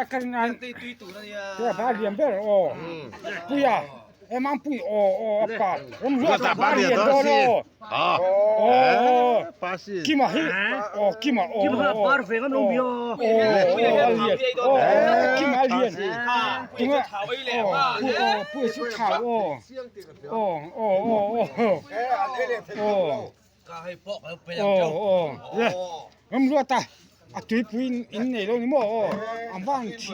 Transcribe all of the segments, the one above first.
Kan ba lian ber aw puia e mang pui aw aw apa ram ruat ta ba lian do no aw kima hi aw kima aw Kima bar ve ngam lo mi aw. aw kima lian tunga aw pu aw pu su thau aw aw aw aw aw aw aw le ram ruat ta a tuipui in nei lo ni maw aw an van thi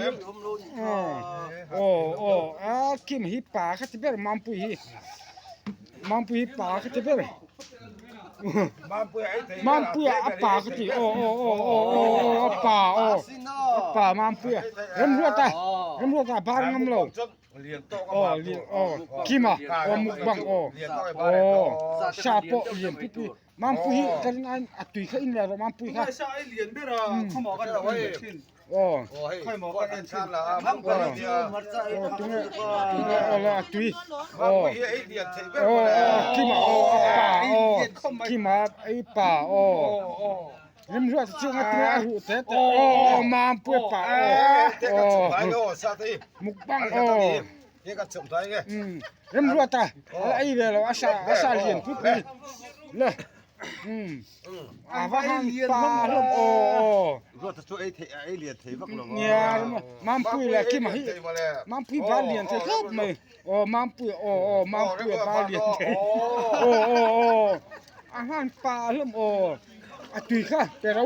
aw aw a kim hi pa kha ti ber mampui hi mampui hi pa kha ti ber mampui a pa kha ti aw aw aw aw aw a pa aw a pa mampui a ram ruat a ram ruat a bar ngam lo aw aw kima aw mukbang aw aw sa pawh lian pipi Mampui hi ka rin aiin a tui kha in le rawh Mampui kha. Aw. Aw tunge tunge aw la a tui. Aw. Aw aw kima aw a pa aw kima ei pa aw. Rimruat chu nga tunge a ruh te te aw Mampui a pa aw. Aw mukbang aw. Remruat a a ei ve lo a sa a sa lian pui pui le a va han pa hlawm aw aw Ruata chu ei thei ei lian thei vak lo nia mampui le kima hi mampui ba lian thei khawp mai aw mampui aw aw mampui ba lian thei aw aw aw a han pa hlawm aw a tui kha pe ro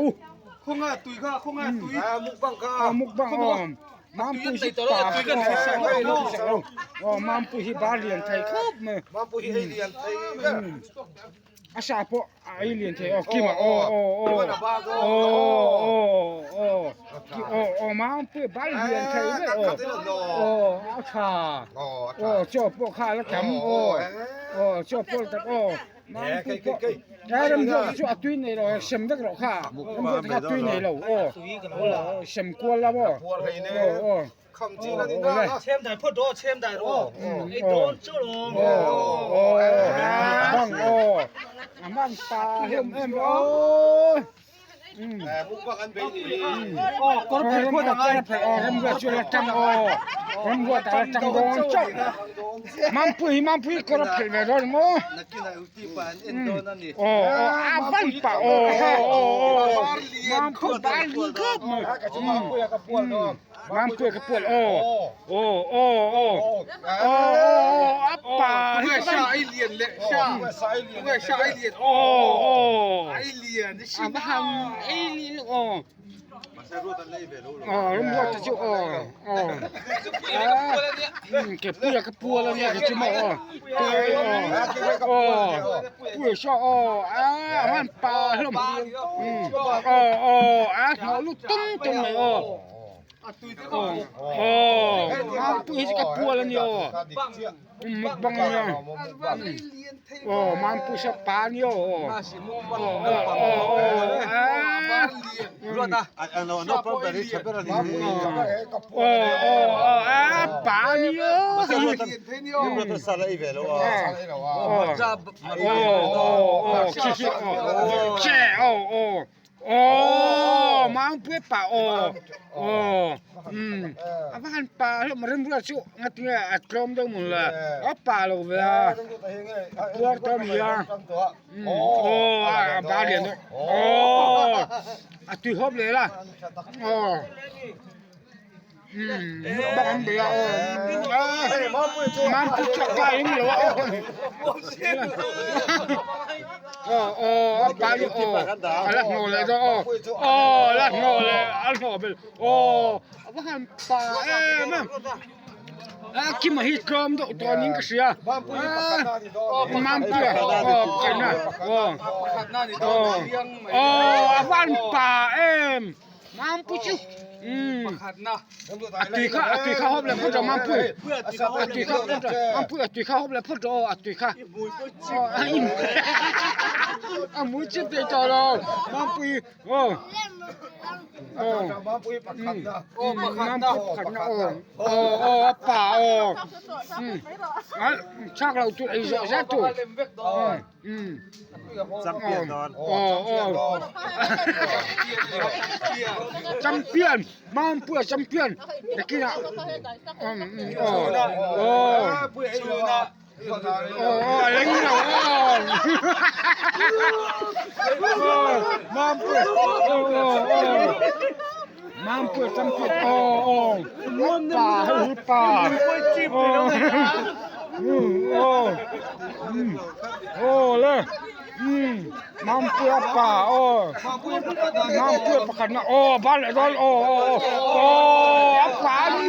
Khawnga tui kha khawnga tui mukbang kha mukbang aw Mampui hi pa aw Mampui hi bar lian thei khawp mai Mampui hi ei lian thei ber a sa pawh a ei lian thei aw kima aw aw aw aw aw aw aw Mampui bar lian thei ber aw aw a tha aw chaw pawh kha a la tam aw aw chaw pawh a la tam aw Mampui pawh tlai rambuak te chu a tui nei lo sem vek rawh kha rambuak te kha a tui nei lo aw aw sem kual la maw aw aw Chem dai phawt rawh chem dai rawh ei dawn chu lawm aw bang aw a bang pa hlawm em aw Mampui mampui kawr a phelh ve dawn maw aw aw a van pah aw aw aw mampui bal ding khawp mai mampui ka pual aw aw aw aw aw a pa hi aw aw A va han ei lih luh aw. Aw ramruat te chu aw aw ke puia ka pual ania ke chu maw aw aw puia saw aw a han pa hlawm aw aw a hnawh lut tung tung mai aw aw a pui hi chu ka pual ania aw. Mukbang ania aw mampui sa pa ania aw aw aw aw aw a pa ania aw khi khi aw che aw aw Aw Mangpui pa aw aw umm a va han pa hlawm remruat chu ngatinge a tlawm deuh mawn le a pa lo ve a a puar tawh a ni a umm aw a ba lian deuh aw a tui hawp leh la aw. Bak an bei a aw Mampui chu a kai eng lo a aw aw aw a pai aw a la hnawh leh dawn aw aw a la hnawh leh a hnawh belh aw a va han pa em em a kima hi tlawm deuh tawh niin ka hria Mampuia aw pakhatna aw aw a va han pa em. Mampui chu a tui kha a tui kha hawp leh phawt rawh Mampui a tui kha phawt rawh Mampui a tui kha hawp leh phawt rawh aw a tui kha a mui chip thei tawh lo Mampui aw. Oh. Mampui pakhat na. Oh, pakhat na. Oh, oh, apa oh. Chak lo tu ei zo za tu. Mm. Champion don. Oh, oh. Champion, Mampui champion. Nakina. Oh. Oh. Pui ei lo na. Oh, oh, leng lo. Oh. Oh, Mampui. Oh, oh, oh. Mampui champion. Oh, oh. Pa, hei pa. Oh. Oh. Oh, le. Mampui pa. Oh. Mampui pakhat na. Oh, ba le dol. Oh, oh, oh. Oh, apa ni?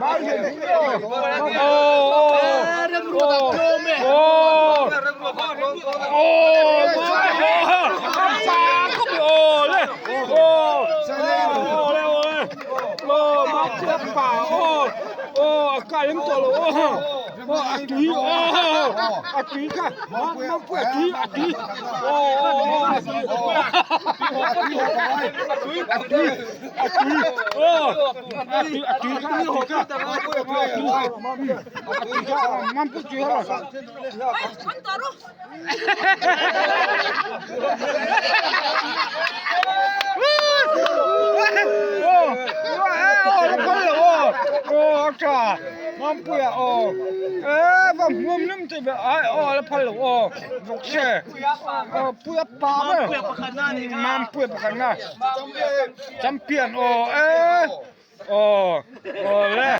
Ba le. Oh. Oh, oh. Oh. Oh. Oh, apa ko oh le. Oh. Oh le oh le. Oh, mampui pa. Oh. Oh, ka lim to lo. Oh. Oh, a tui. Oh. A tui ka. Mampui a tui, a tui. Oh, oh, oh, a tui. A tui, a tui. Oh, a tui, a tui ka, a tui ka. A tui ka, mampui tui ha. Oh, oh, la pal lo. Oh, cha. Mampui a oh. Eh, va muam nim te be. Ai, oh, la pal lo. Oh, vok se. Oh, pui a pa me. Mampui pakhat na. Champion oh eh. Oh, oh le.